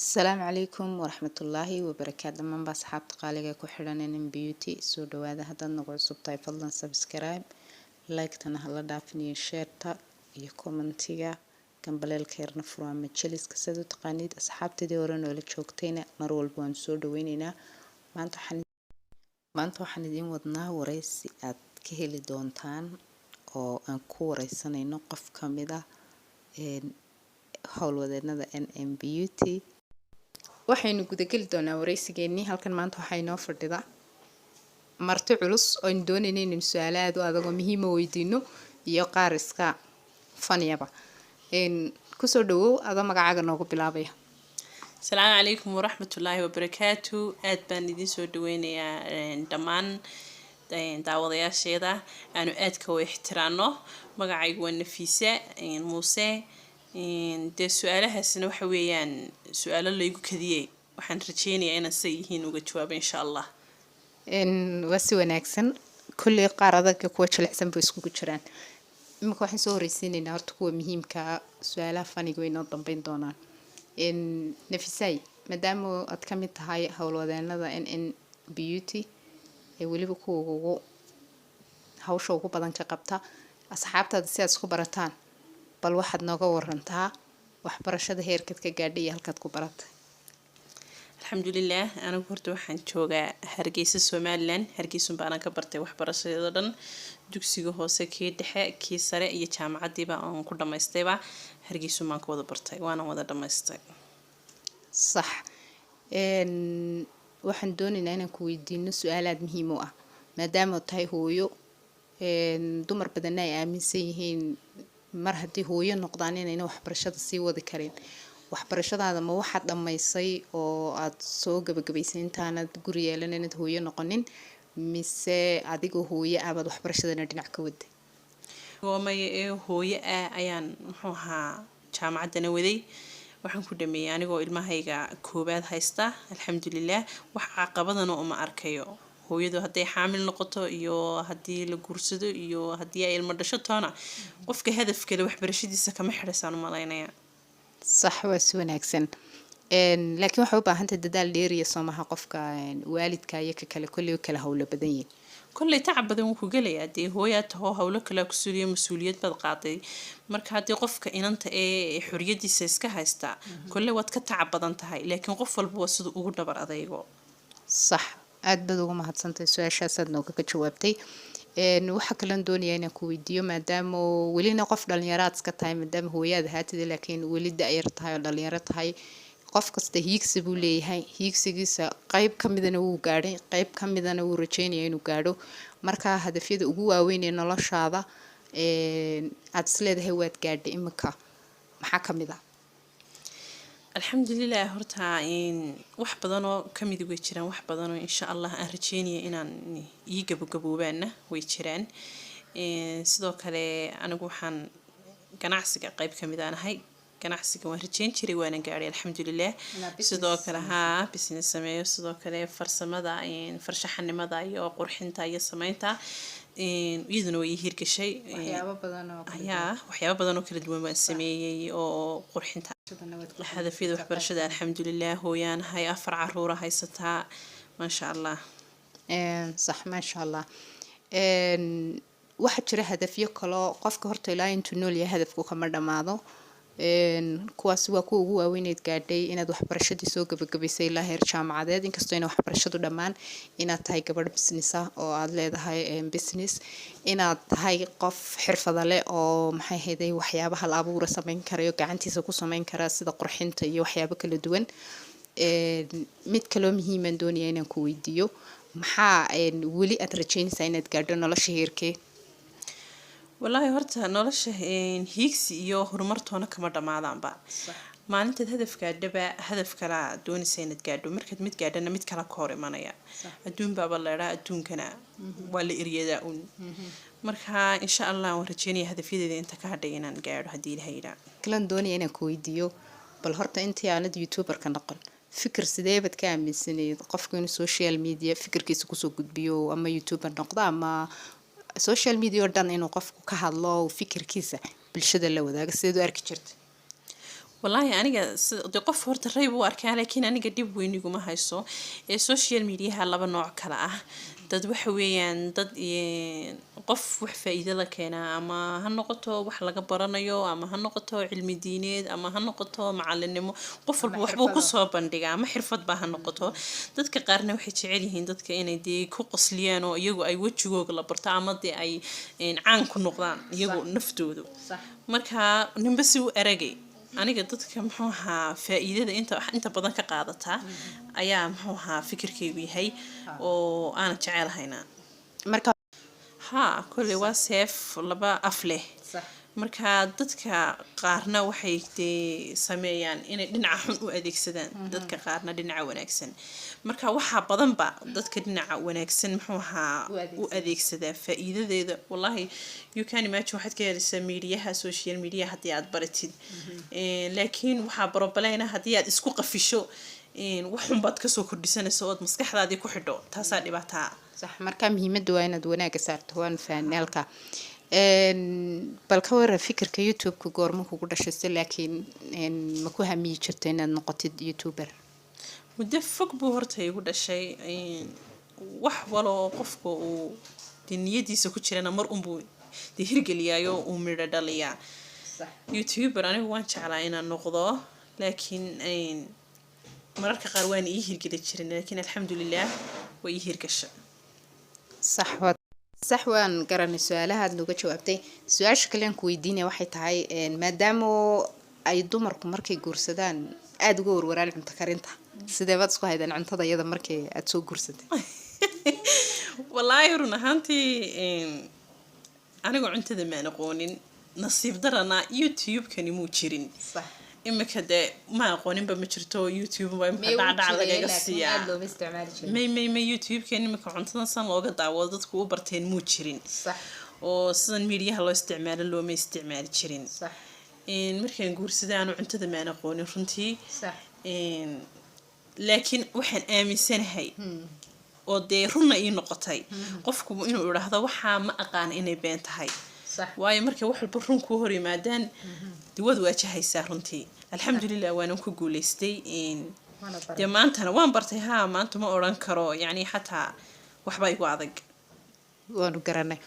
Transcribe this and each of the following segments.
Asalaamu calaykum waraxmatullaahi wabarakaatu. Dhammaanba asxaabta qaaliga ku xidhan NM Beauty, soo dhawaada. Haddaad nagu cusub tahay, fadlan subscribe, like-tana hala dhaafin iyo share-ta iyo comment-iga, gambaleelka yarna furo ama jeliska sidaad u taqaanid. Asxaabtadii hore noola joogtayna mar walba waan soo dhaweyneynaa. Maanta waxaan idiin wadnaa wareysi aad ka heli doontaan oo aan ku wareysanayno qof ka mid ah howlwadeenada NM Beauty. Waxaynu gudageli doonaa wareysigeenii. Halkan maanta waxaa inoo fadhida marti culus oo aynu doonayna inaynu su-aalo aada u adag oo muhiima weydiino iyo qaar iska faniyaba. Kusoo dhawow adoo magacaaga noogu bilaabaya. Asalaamu calaykum waraxmatullaahi wabarakaatu. Aad baan idiin soo dhaweynayaa dhammaan daawadayaasheeda aanu aadka u ixtiraano. Magacaygu waa Nafiise Muuse. Dee su-aalahaasna waxa weeyaan su-aalo laygu kadiyey. Waxaan rajeynayaa inaan say yihiin uga jawaabo, insha Allah. Waa si wanaagsan. Kolley qaar adag, kuwa jilicsan bay iskugu jiraan. Iminka waxaan soo horeysiineynaa horta kuwa muhiimkaa, su-aalaha faniga way inoo dambeyn doonaan. Nafisay, maadaama aad ka mid tahay howlwadeenada NN Beauty ee weliba kuwa ugu hawsha ugu badan ka qabta, asxaabtaada si aad isku barataan, bal waxaad nooga warantaa waxbarashada heerkaad ka gaadhay iyo halkaad ku baratay. Alxamdulilah, anigu horta waxaan joogaa Hargeysa, Somaliland. Hargeysun baanaan ka bartay waxbarashadeeda dhan, dugsiga hoose, kii dhexe, kii sare iyo jaamacadiiba aan ku dhamaystayba Hargeysun baan ka wada bartay, waana wada dhamaystay. Sax. Waxaan doonaynaa inaan ku weydiino su-aalaad muhiim u ah, maadaama tahay hooyo. Dumar badanna ay aaminsan yihiin mar haddii hooyo noqdaan inayna waxbarashada sii wadi karin. Waxbarashadaada ma waxaad dhammaysay oo aad soo gabagabaysay intaanad guri yeelan, inaad hooyo noqonin, mise adigoo hooyo ah baad waxbarashadana dhinac ka waday? Maya, ee hooyo ah ayaan muxuu ahaa jaamacaddana waday. Waxaan ku dhameeyay anigoo ilmahayga koobaad haysta, alxamdulilah. Wax caqabadana uma arkayo. Hooyadu hadday xaamil noqoto iyo haddii la guursado iyo haddii ay ilmo dhasho toona, qofka hadaf kale waxbarashadiisa kama xidhaysaan u malaynaya. Sax, waa si wanaagsan. Laakiin waxay u baahantahay dadaal dheeriya, soomaha? Qofka waalidka iyo ka kale kolley kala howlo badan yihin. Kolley tacab badan wuu ku gelayaa. Dee hooyaa tahoo, howlo kalea ku suliya, mas-uuliyad baad qaaday. Marka haddii qofka inanta ee xoriyadiisa iska haystaa, kolley waad ka tacab badan tahay, laakiin qof walba waa siduu ugu dhabar adaygo. Sax, aada baad ugu mahadsantahay su-aashaasaad noogaga jawaabtay. Waxaa kaloon doonayaa inaan ku weydiiyo, maadaama welina qof dhalinyaraad iska tahay, maadaama hooyaad ahaatida laakiin weli da-yar tahay oo dhalinyaro tahay, qof kasta hiigsi buu leeyahay. Hiigsigiisa qeyb ka midana wuu gaadhay, qeyb ka midana wuu rajeynaya inuu gaadho. Marka hadafyada ugu waaweyn ee noloshaada aada is leedahay waad gaadhay imika maxaa ka mid ah? Alxamdulilah, horta wax badanoo kamidi way jiraan, wax badanoo insha Allah aan rajeynaya inaan ii gabagaboobaana way jiraan. Sidoo kale anigu waxaan ganacsiga qeyb kamid aan ahay. Ganacsiga waan rajeyn jiray, waanan gaadhay, alxamdulilah. Sidoo kale haa, business sameeyo. Sidoo kale farsamada, farshaxanimada iyo qurxinta iyo sameynta, iyaduna way ii hirgashay. Yaa, waxyaabo badan oo kala duwan baan sameeyey oo qurxinta. Hadafyada waxbarashada, alxamdulilah, hooyaanahay, afar caruura haysataa, maasha Allah. Sax, maasha Allah. Waxaa jira hadafyo kaloo qofka horta ilaa intuu nool yahay hadafku kama dhammaado. Kuwaasi waa kuwa ugu waaweyneed gaadhay: inaad waxbarashadii soo gabagabaysay ilaa heer jaamacadeed, inkastoo ina waxbarashadu dhammaan, inaad tahay gabadh business ah oo aad leedahay business, inaad tahay qof xirfada leh oo maxay hayday waxyaabaha la abuura sameyn karayo, gacantiisa ku sameyn kara, sida qurxinta iyo waxyaabo kala duwan. Mid kaloo muhiiman doonaya inaan ku weydiiyo: maxaa weli aad rajeynaysaa inaad gaadho nolosha, heerkee? Wallaahi horta nolosha hiigsi iyo horumartoona kama dhammaadaanba. Maalintaad hadaf gaadhaba, hadaf kalaa doonaysa inaad gaadho. Markaad mid gaadhana, mid kala ka hor imanaya. Adduun baaba leedhaa, adduunkana waa la eryadaa un. Marka insha Allah waan rajeynaya hadafyadeeda inta ka hadhay inaan gaadho, haddii Ilaha yidhaa. Kalan doonaya inaan ku weydiiyo, bal horta intii aanad YouTuberka noqon, fikir sideebad ka aaminsanayd qofku inuu social media fikirkiisa kusoo gudbiyo, ama YouTuber noqdo, ama social media oo dhan inuu qofku ka hadlo, fikirkiisa bulshada la wadaago? Sideed u arki jirta? Wallaahi aniga de qof horta rayb u arkaa, laakiin aniga dhib weyn iguma hayso. Ee social mediaha laba nooc kale ah dad waxa weeyaan, dad qof wax faa-iido la keenaa, ama ha noqoto wax laga baranayo, ama ha noqoto cilmi diineed, ama ha noqoto macalinimo, qof walba waxbuu kusoo bandhigaa, ama xirfadba ha noqoto. Dadka qaarna waxay jecel yihiin dadka inay dee ku qosliyaan oo iyagu ay wejigooga la barto, ama dee ay caan ku noqdaan iyagu naftoodu. Marka ninba si u aragay. Aniga dadka, muxuu ahaa, faa-iidada inta badan ka qaadataa ayaa, muxuu ahaa, fikirkaygu yahay oo aanan jecelahaynaa. Marka Haa, kolley waa seef laba af leh. Marka dadka qaarna waxay dee sameeyaan inay dhinaca xun u adeegsadaan, dadka qaarna dhinaca wanaagsan. Marka waxaa badanba dadka dhinaca wanaagsan, muxuu ahaa, u adeegsadaa faa-iidadeeda. Wallahi, you can imagine waxaad ka helaysaa mediaha, social media, haddii aad baratid. Laakiin waxaa barobaleyna haddii aad isku qafisho, wax xunbaad kasoo kordhisanaysa ood maskaxdaadii ku xidho, taasaa dhibaataa. Sax. Marka muhiimadda waa inaad wanaaga saarto, waan fahanay halka. Bal ka waran fikirka YouTube-ka, goorma kugu dhashay se, laakiin ma ku hamiyi jirto inaad noqotid YouTuber? Muddo fog buu horta igu dhashay. Wax waloo qofka uu dee niyadiisa ku jirana mar unbuu dee hirgeliyaayo, uu midho dhaliyaa. YouTuber anigu waan jeclaa inaan noqdo, laakiin mararka qaar waan ii hirgeli jirin, laakiin alxamdulilah waa ii hirgasha. Sax, waa sax, waan garanay su-aalaha aad nooga jawaabtay. Su-aasha kale aan ku weydiinaya waxay tahay, maadaama ay dumarku markay guursadaan aada uga warwaraan cunto karinta, sidee baad isku haydaan cuntada iyada markii aada soo guursatay? Wallaahi run ahaantii, anigu cuntada maan aqoonin. Nasiib darana YouTube-kani muu jirin. Imika dee ma aqooninba, ma jirto YouTube baa imika dhacdhac lagaga siiyaa. May, YouTube-kan imika cuntadan san looga daawado dadku u barteen muu jirin, oo sidan mediaha loo isticmaalo looma isticmaali jirin. Markaan guursaday aanu cuntada maan aqoonin runtii, laakiin waxaan aaminsanahay oo dee runna ii noqotay, qofku inuu idhaahdo waxaa ma aqaan inay been tahay. Waayo, markay wax walba run kuu hor yimaadaan, dee waad waajahaysaa runtii. Alxamdulilah, waanan ku guuleystay. Dee maantana waan bartay. Haa, maanta ma odhan karo yacni xataa waxba igu adag. Waanu garanay.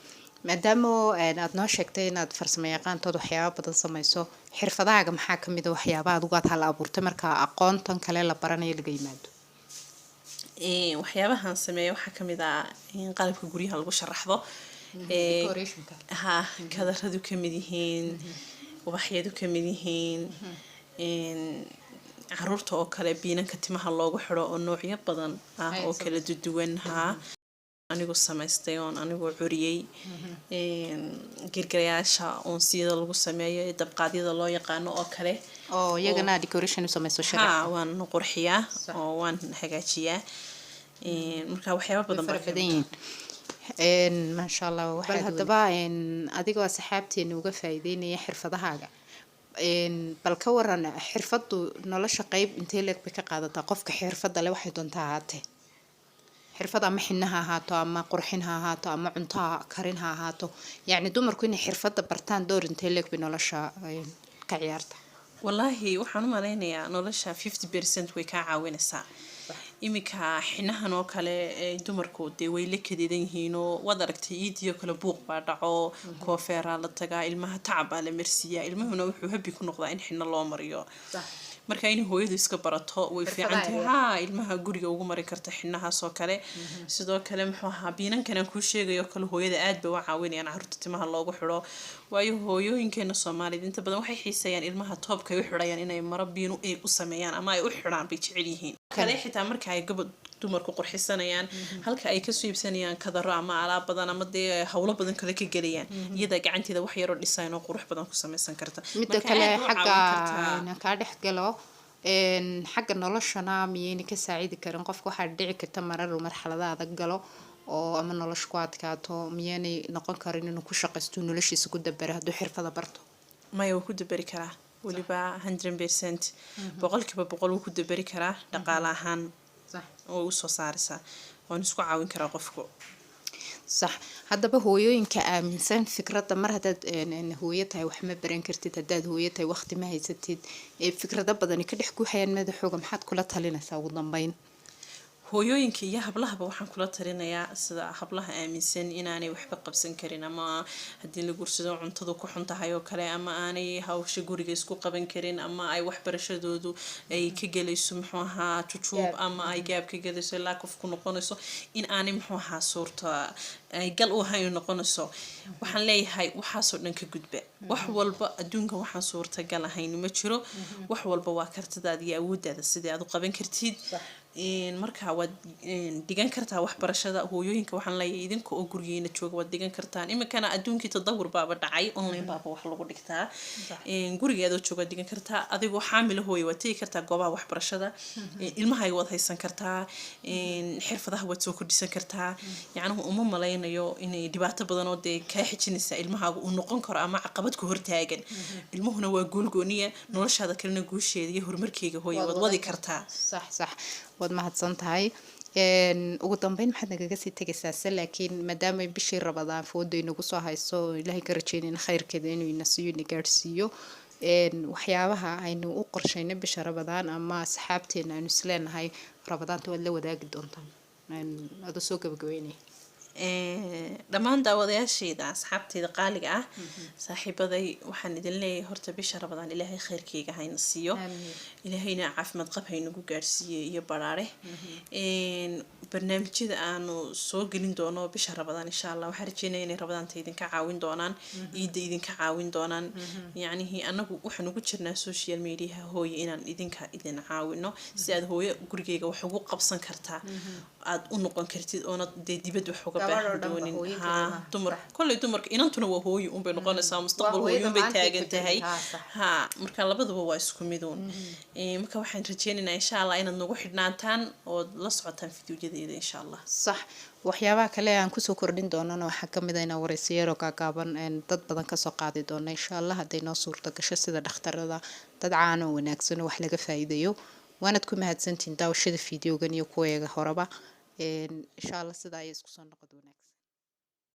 Maadaama aad noo sheegtay inaad farsamo yaqaantood waxyaaba badan samayso, xirfadahaaga maxaa kamid a, waxyaabaha adigu aad hal abuurtay marka aqoontan kale la baranayo laga yimaado? Waxyaabahan sameeya waxaa kamid ah in qalabka guryaha lagu sharaxdo, ha, kadaradu kamid yihiin, ubaxyadu kamid yihiin, caruurta oo kale biinanka timaha loogu xidho oo noocyo badan ah oo kala duduwan, haa, anigu samaystay oon anigu curiyey, girgirayaasha oonsiyada lagu sameeyo ee dabqaadyada loo yaqaano oo kale. Oo iyagana decoration u samayso, sharax? Haa, waan qurxiyaa oo waan hagaajiyaa. Marka waxyaaba badan fara baa badan yihiin, maasha Allah. Bal haddaba adigoo asxaabteena uga faa'iideynaya xirfadahaaga, bal ka waran xirfadu nolosha qeyb intee leeg bay ka qaadataa qofka xirfadda leh, waxay doontaa ahaatee, xirfad ama xinna ha ahaato, ama qurxin ha ahaato, ama cunto ha karin ha ahaato, yacni dumarku inay xirfadda bartaan door intee leeg bay nolosha ka ciyaarta? Wallaahi waxaan u malaynayaa nolosha 50% way kaa caawinaysaa. Iminka xinahan oo kale ee dumarku dee way la kadeedan yihiin, oo waad aragtay iidiyo kale buuq baa dhaco, koofeeraa la tagaa, ilmaha tacab baa la marsiiyaa, ilmuhuna wuxuu habi ku noqdaa in xino loo mariyo. Marka inay hooyadu iska barato way fiicantahay. Haa, ilmaha guriga ugu mari karta xinahaas oo kale. Sidoo kale, muxuu ahaa, biinankan aan kuu sheegayo kale hooyada aad bay u caawinayaan carruurta timaha loogu xidho, waayo hooyooyinkeena Soomaaliyeed inta badan waxay xiiseeyaan ilmaha toobka ay u xidhayaan inay maro biinu ay u sameeyaan ama ay u xidhaan bay jecel yihiin. Kale xitaa marka ay gabadh dumarku qurxisanayaan, halka ay kasoo iibsanayaan kadaro ama alaab badan ama dee howlo badan kale ka gelayaan, iyadaa gacanteeda wax yaroo design oo qurux badan ku samaysan karta. Midda Marka kale aad u xagga caawin kartaa. Inaan kaa dhex galo, xagga noloshana miyayna ka saacidi karin qofka? Waxaa dhici karta marar uu marxalada adag galo oo ama nolosha ku adkaato, miyaanay noqon karin inuu ku shaqaysto, noloshiisa ku dabero hadduu xirfada barto? Maya, wuu ku daberi karaa weliba 100%, 100% wuu ku daberi karaa dhaqaale ahaan oo usoo saaraysaa, waan isku caawin karaa qofku. Sax. Haddaba hooyooyinka aaminsan fikradda mar haddaad hooyo tahay wax ma baran kartid, haddaad hooyo tahay waqti ma haysatid, ee fikrado badani ka dhex guuxayaan madaxooga, maxaad kula talinaysaa ugu dambeyn? Hooyooyinka iyo hablahaba waxaan kula talinayaa, sida hablaha aaminsan inaanay waxba qabsan karin, ama haddii la guursado cuntadu ku xun tahay oo kale, ama aanay hawsha guriga isku qaban karin, ama ay waxbarashadoodu ay ka gelayso, muxuu ahaa, jujuub, ama ay gaab ka gelayso, lack of ku noqonayso, in aanay, muxuu ahaa, suurta ay gal u ahayn noqonayso, waxaan leeyahay waxaasoo dhan ka gudba. Wax walba adduunka waxaan suurtagal ahayn ma jiro. Wax walba waa kartidaada iyo awooddaada sidii aad u qaban kartid. Marka waad dhigan kartaa waxbarashada. Hooyooyinka waxaan leeyahay, idinka oo gurigeena jooga waad dhigan kartaan. Iminkana adduunkii tadawur baaba dhacay, online baaba wax lagu dhigtaa. Guriga adoo jooga waad dhigan kartaa. Adigoo xaamila hooya waad tegi kartaa goobaha waxbarashada. Ilmahaaga waad haysan kartaa. Xirfadaha waad soo kordhisan kartaa. Yacnuhu uma malaynayo inay dhibaato badan oo dee kaa xijinaysa ilmahaaga uu noqon karo ama caqabad ku hortaagan. Ilmuhuna waa guulgooniya, noloshaada kalena guusheeda iyo horumarkeyga, hooya, waad wadi kartaa. Sax, waad mahadsan tahay. Ugu dambeyn maxaad nagaga sii tegaysaa se? Laakiin maadaama bishii Rabadaan fooda inagu soo hayso, Ilaahay ka rajeynayna khayrkeeda inuu ina siiyo, ina gaadhsiiyo, waxyaabaha aynu u qorshaynay bisha Rabadaan ama asxaabteena aynu isleenahay Rabadaanta waad la wadaagi doontaan, adoo soo gabagabeynaya? Dhammaan daawadayaashayda, asxaabteyda qaaliga ah, saaxiibaday, waxaan idin leeyahay horta bisha Rabadaan Ilaahay khayrkeyga hayna siiyo, Ilaahayna caafimaad qab haynagu gaadhsiiyo iyo baraare. Barnaamijyada aanu soo gelin doono bisha Rabadaan, insha Allah, waxaan rajeynaya inay Rabadaanta idinka caawin doonaan, iidda idinka caawin doonaan. Yacnihii anagu waxaan ugu jirnaa social mediaha, hooye, inaan idinka idin caawino si aad hooyo gurigeyga wax ugu qabsan kartaa aad u noqon kartid, oona dee dibad wax uga baahan doonin. Ha, dumar kolley, dumarka inantuna waa hooyo unbay noqonaysaa mustaqbal, hooyo unbay taagan tahay. Ha, marka labaduba waa isku miduun. Marka waxaan rajeynaynaa, insha Allah, inaad nagu xidhnaataan ood la socotaan fideoyadeeda, insha Allah. Sax. Waxyaabaha kale aan kusoo kordhin doonana waxaa kamid a inaan wareysiyo yaroo gaagaaban dad badan kasoo qaadi doono, insha Allah, hadday noo suurta gasho, sida dhakhtarada, dad caan oo wanaagsan oo wax laga faa'iidayo. Waanad ku mahadsantihiin daawashada fideogan iyo kuwayaga horeba. Insha Allah, sidaa ayay isku soo noqod wanaagsan.